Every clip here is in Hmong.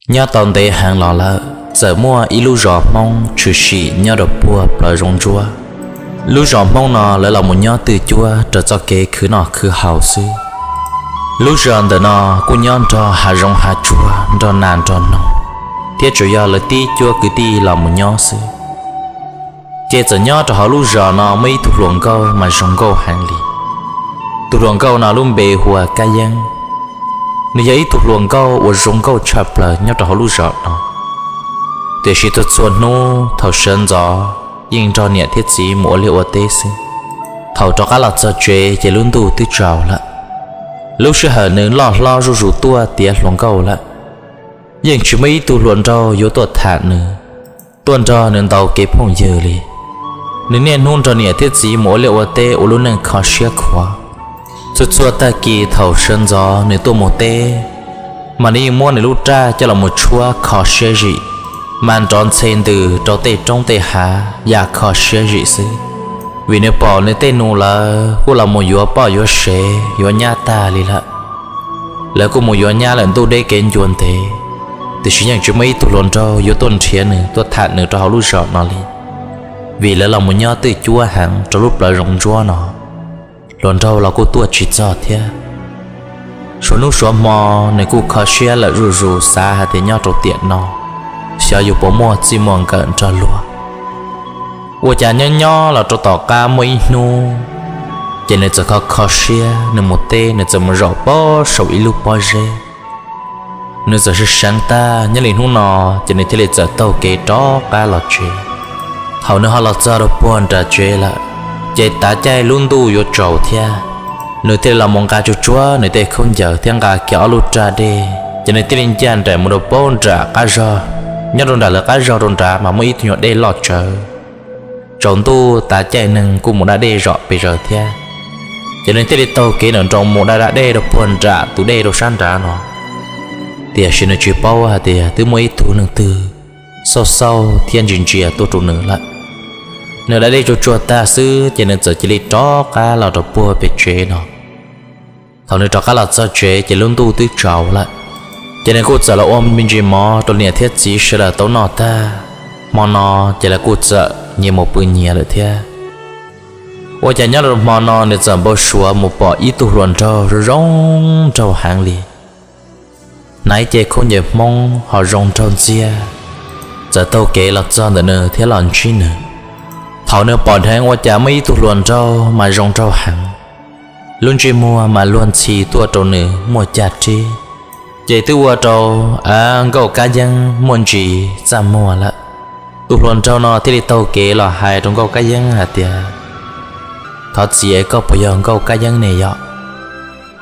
Nyob tau ntev heev los lawm, txawm muaj ib lub zos Hmoob tshwm sim nyob rau puag plawv zoov ntsuab. Lub zos Hmoob no lawv los mus nyob twj cuab rau txoj kev khwv noj khwv haus xwb. Lub zos ntawm no kuj nyob nrog hav zoov hav tsuag, nrog nas nrog noog, thiab tsuas yog lawv tib cuab kwv tij los mus nyob xwb. Ces txawm nyob rau hauv lub zos no muaj ib tug hluas nkauj mas zoo nkauj heev li. Tus hluas nkauj no lub npe hu ua Kab Yeeb. Nws yog ib tug hluas nkauj uas zoo nkauj tshaj plaws nyob rau hauv lub zos no. Tiam sis txhua txhua hnub thaum sawv ntxov yeej nrog niam thiab txiv mus ua liaj ua teb xwb. Thaum rov qab los txog tsev ces lub ntuj twb tsaus lawm. Lub sij hawm nws loj hlob zuj zus tuaj tiav hluas nkauj lawm, yeej tsis muaj ib tug hluas nraug yuav tuaj tham nws, tuaj nrog nws ntaus kev phooj ywg li. Nws niaj hnub nrog niam thiab txiv mus ua liaj ua teb ua lub neej kho siab khuav. Txhua txhua tag kis thaum sawv ntxov nws tuaj mus teb, mas nws yeej muab nws lub raj coj los mus tshuab kho siab zim, mas nrov ntxhe ntws rau tej roob tej hav yam kho siab zim xwb. Vim nws pom nws tej nus lawv kuj los mus yuav poj yuav sev yuav nyab tag li lawm. Lawv kuj mus yuav nyab lawm ntuj deb kev ncua ntev, tiam sis yeej tsis muaj ib tug hluas nraug yuav tuaj nrhiav nws tuaj tham nws rau hauv lub zos no li, vim lawv los mus nyob twj cuab heev rau lub plawv zoov ntsuab no. Hluas nraug los kuj tuaj tsis txog thiab. Suav hnub suav hmo nws kuj kho siab lawm zuj zus xav hais tias nyob rau tiam no, xyov yus puas muaj txij muaj nkawm nrog luag. Ua cas nyob nyob los rau tom qab muaj ib hnub, ces nws txawm kho kho siab, nws mus teb nws txawm mus zaum pob saum ib lub pob zeb. Nws txawm sib seev tag nyob li hnub no, ces nws thiaj li txawm taug kev rov qab los tsev. Thaum nws ho los txog rau puag nram tsev lawm, ces tav caij lub ntuj yuav tsaus thiab. Nws thiaj li los mus nqa tsuj tsuav nws tej khaub ncaws thiab nqa kiag ob lub raj dej, ces nws thiaj li ncaj nraim mus rau puag nram qab zog. Nyob rau nram lawv qab zog rau nrad mas muaj ib tug nyuag dej loj tsawv. Tsaus ntuj tav caij neeg kuj mus da dej zom pes zaws thiab, ces nws thiaj li taug kev nram nroos mus da da dej rau puag nram tus dej rau sab nrad no. Tiam sis nws tsis paub hais tias twb muaj ib tug neeg twg xauj xauj thiab ntsia ntsia tuaj rau nws lawm. Nws da dej tsuj tsuav tag xwb ces nws txawm cia li rov qab los rau puag pem tsev no. Thaum nws rov qab los txog tsev ces lub ntuj twb tsaus lawm, ces nws kuj txawm los ua me ntsis mov rau niam thiab txiv sawv daws tau noj tag. Hmo no ces lawv kuj txawm nyias mus pw nyias lawm thiab. Ua cas nyob rau hmo no nws txawm npau suav mus pom ib tug hluas nraug zoo zoo nraug heev li, hnav ib ce khaub ncaws Hmoob ho zoo nraug ntxiag, txawm taug kev los txog ntawm nws thiab los ntsib nws. Thaum nws pom dheev ua cas muaj ib tug hluas nraug mas zoo nraug heev, lub ntsej muag mas luag ntxhi tuaj rau nws muaj cag rib, ces twb ua rau Nkauj Kab Yeeb muaj ntsis txaj muag lawm. Tus hluas nraug no thiaj li taug kev los hais rau Nkauj Kab Yeeb hais tias, Thov txim es koj puas yog Nkauj Kab Yeeb ne yom?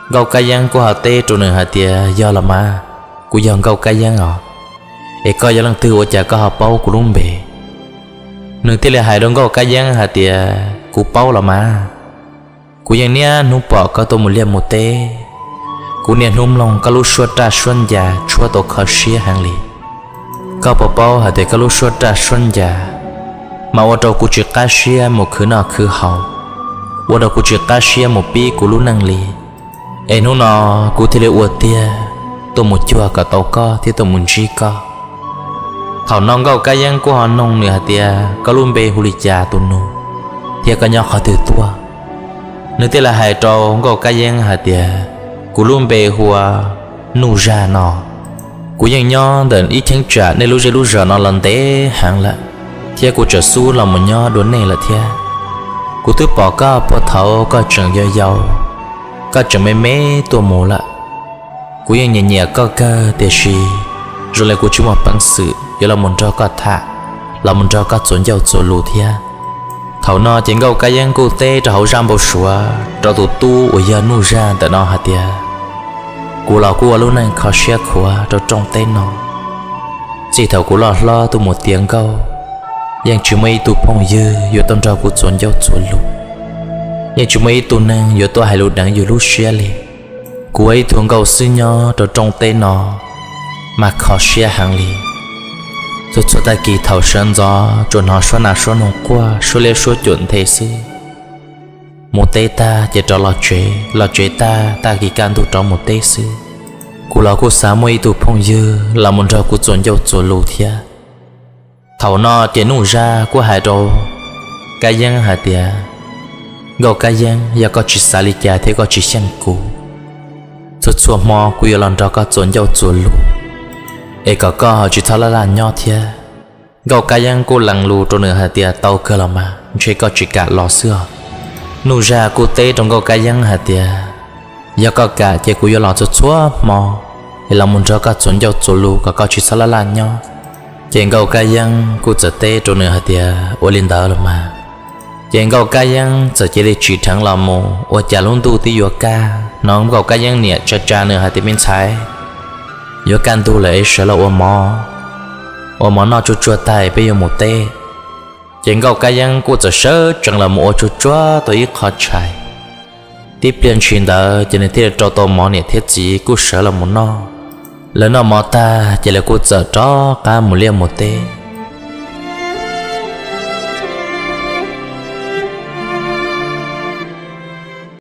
Nkauj Kab Yeeb kuj ho teb rau nws hais tias, Yog los mas, kuv yog Nkauj Kab Yeeb os. Es koj yog leej twg ua cas koj ho paub kuv lub npe? Nws thiaj li hais rau Nkauj Kab Yeeb hais tias, Kuv paub los mas, kuv yeej niaj hnub pom koj tuaj mus liaj mus teb. Kuv niaj hnub mloog koj lub suab raj suab ncas tshuab tau kho siab heev li. Koj puas paub hais tias koj lub suab raj suab ncas mas ua rau kuv tsis qab siab mus khwv noj khwv haus, ua rau kuv tsis qab siab mus pib kuv lub neej li. Es hnub no kuv thiaj li ua tiag tuaj mus cuag kom tau koj thiab tuaj mus ntsib koj. Thaum no Nkauj Kab Yeeb kuj ho noog nws hais tias, Koj lub npe hu li cas tus nus, thiab koj nyob qhov twg tuaj? Nws thiaj li hais rau Nkauj Kab Yeeb hais tias, Kuv lub npe hu ua Nuj Zaj no. Kuv yeej nyob ntawm ib cheeb tsam nej lub zej lub zos no los ntev heev lawm, thiab kuv tseem xub los mus nyob dua nej lawm thiab. Kuv twb pom koj puag thaum koj tseem yau yau, koj tseem me me tuaj mus lawm. Kuv yeej nyiam nyiam koj kawg, tiam sis zoo li kuv tsis muaj peev xwm yuav los mus nrog koj tham, los mus nrog koj txuas ncauj txuas lus thiab. Thaum no ces Nkauj Kab Yeeb kuj teb rau hauv zaj npau suav rau tus tub uas yog Nuj Zaj ntawm no hais tias, Kuv los kuj ua lub neej kho siab khuav rau rooj teb no. Txij thaum kuv loj hlob tuaj mus tiav nkauj, yeej tsis muaj ib tug phooj ywg yuav tuaj nrog kuv txuas ncauj txuas lus, yeej tsis muaj ib tug neeg yuav tuaj hais lus deev yus lub siab li. Kuv ua ib tug nkauj xwb nyob rau rooj teb no mas kho siab heev li. Txhua txhua tag kis thaum sawv ntxov tsuas hnov suab nas suab noog quaj, suab liab suab cuam nthe xwb. Mus teb tag ces rov los tsev, los tsev tag tag kis kaj ntug rov mus teb xwb. Kuv los kuj xav muaj ib tug phooj ywg los mus nrog kuv txuas ncauj txuas lus thiab. Thaum no ces Nuj Zaj kuj hais rau Kab Yeeb hais tias, Nkauj Kab Yeeb, yog koj tsis xav li cas thiab koj tsis xyeej kuv, txhua txhua hmo kuv yuav los nrog koj txuas ncauj txuas lus, es kom koj ho tsis txhob laj laj nyob thiab. Nkauj Kab Yeeb kuj lees lus rau nws hais tias, Tau kawg los mas, ntshe koj tsis kam los xwb os. Nuj Zaj kuj teb rau Nkauj Kab Yeeb hais tias, Yog koj kam ces kuv yuav los txhua txhua hmo, es los mus nrog koj txuas ncauj txuas lus kom koj tsis txhob laj laj nyob. Ces Nkauj Kab Yeeb kuj txawm teb rau nws hais tias, Ua li ntawd los mas. Ces Nkauj Kab Yeeb txawm cia li tsim dheev los mus. Ua cas lub ntuj twb yuav kaj no, Nkauj Kab Yeeb niam tsa tsa nws hais tias, Me ntxhais, yuav kaj ntug lawm es sawv los ua mov, ua mov noj tsuag tsuag tas peb yuav mus teb. Ces Nkauj Kab Yeeb kuj txawm sawv tsees los mus ua tsuag tsuag tau ib qho tshais. Tib pliag ntshis ntawd ces nws thiaj li rau tau mov, niam thiab txiv kuj sawv los mus noj. Lawv noj mov tag ces lawv kuj txawm rov qab mus liaj mus teb.